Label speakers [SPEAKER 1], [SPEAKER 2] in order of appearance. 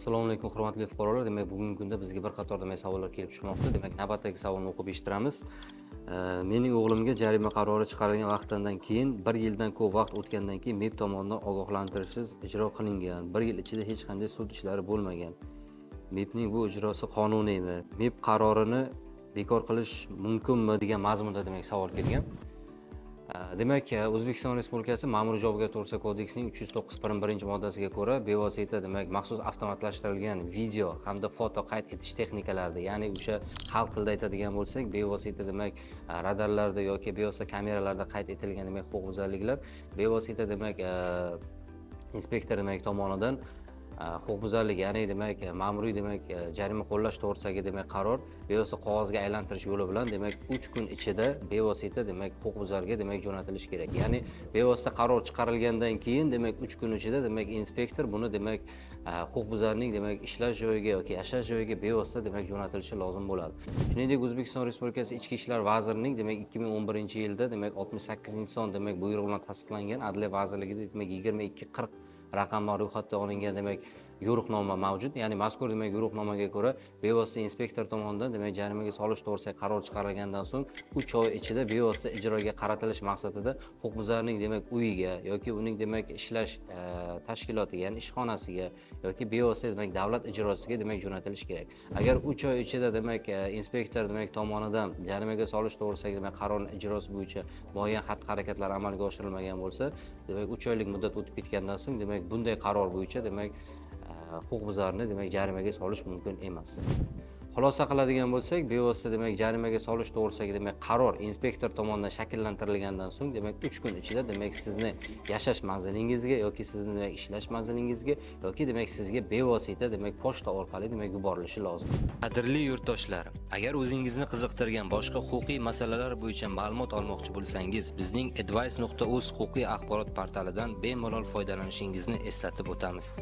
[SPEAKER 1] Assalomu alaykum, hurmatli fuqarolar. Demak, bugungi kunda bizga bir qator, demak, savollar kelib tushmoqda. Demak, navbatdagi savolni o'qib eshittiramiz. Mening o'g'limga jarima qarori chiqarilgan vaqtidan keyin 1 yildan ko'p vaqt o'tgandan keyin MIB tomonidan ogohlantirishsiz ijro qilingan. 1 yil ichida hech qanday sud ishlari bo'lmagan. MIBning bu ijrosi qonuniymi? MIB qarorini bekor qilish mumkinmi, degan mazmunda, demak, savol kelgan. Demak, O'zbekiston Respublikasi Ma'muriy javobgarlik to'g'risidagi kodeksining 309 prim 1-moddasiga ko'ra, bevosita, demak, maxsus avtomatlashtirilgan video hamda foto qayd etish texnikalarida, ya'ni o'sha xalq tilida aytadigan bo'lsak, bevosita, demak, radarlarda yoki bevosita kameralarda qayd etilgan, demak, huquqbuzarliklar bevosita, demak, inspektor, demak, tomonidan huquqbuzarlik, ya'ni, demak, ma'muriy, demak, jarima qo'llash to'g'risidagi, demak, qaror bevosita qog'ozga aylantirish yo'li bilan, demak, 3 kun ichida bevosita, demak, huquqbuzarga, demak, jo'natilishi kerak. Ya'ni bevosita qaror chiqarilgandan keyin, demak, 3 kun ichida, demak, inspektor buni, demak, huquqbuzarning, demak, ishlash joyiga yoki yashash joyiga bevosita, demak, jo'natilishi lozim bo'ladi. Shuningdek, O'zbekiston Respublikasi Ichki ishlar vazirining, demak, 2011-yilda, demak, 68-son, demak, buyrug'i bilan tasdiqlangan Adliya vazirligida, demak, 2240 raqamli ro'yxatga olingan, demak, yo'riqnoma mavjud. Ya'ni mazkur, demak, yo'riqnomaga ko'ra, bevosita inspektor tomonidan, demak, jarimaga solish to'g'risidagi qaror chiqarilgandan so'ng 3 oy ichida bevosita ijroga qaratilish maqsadida huquqbuzarning, demak, uyiga yoki uning, demak, ishlash tashkilotiga, ya'ni ishxonasiga yoki bevosita, demak, davlat ijrochisiga, demak, jo'natilishi kerak. Agar 3 oy ichida, demak, inspektor, demak, tomonidan jarimaga solish to'g'risidagi, demak, qarorni ijrosi bo'yicha muayyan xatti harakatlar amalga oshirilmagan bo'lsa, demak, 3 oylik muddat o'tib ketgandan so'ng, demak, bunday qaror bo'yicha, demak, huquqbuzarni, demak, jarimaga solish mumkin emas. Xulosa qiladigan bo'lsak, bevosita, demak, jarimaga solish to'g'risidagi, demak, qaror inspektor tomonidan shakllantirilgandan so'ng, demak, 3 kun ichida, demak, sizni yashash manzilingizga yoki sizni, demak, ishlash manzilingizga yoki, demak, sizga bevosita, demak, pochta orqali, demak, yuborilishi lozim. Qadrli yurtdoshlar, agar o'zingizni qiziqtirgan boshqa huquqiy masalalar bo'yicha ma'lumot olmoqchi bo'lsangiz, bizning advice.uz huquqiy axborot portalidan bemalol foydalanishingizni eslatib o'tamiz.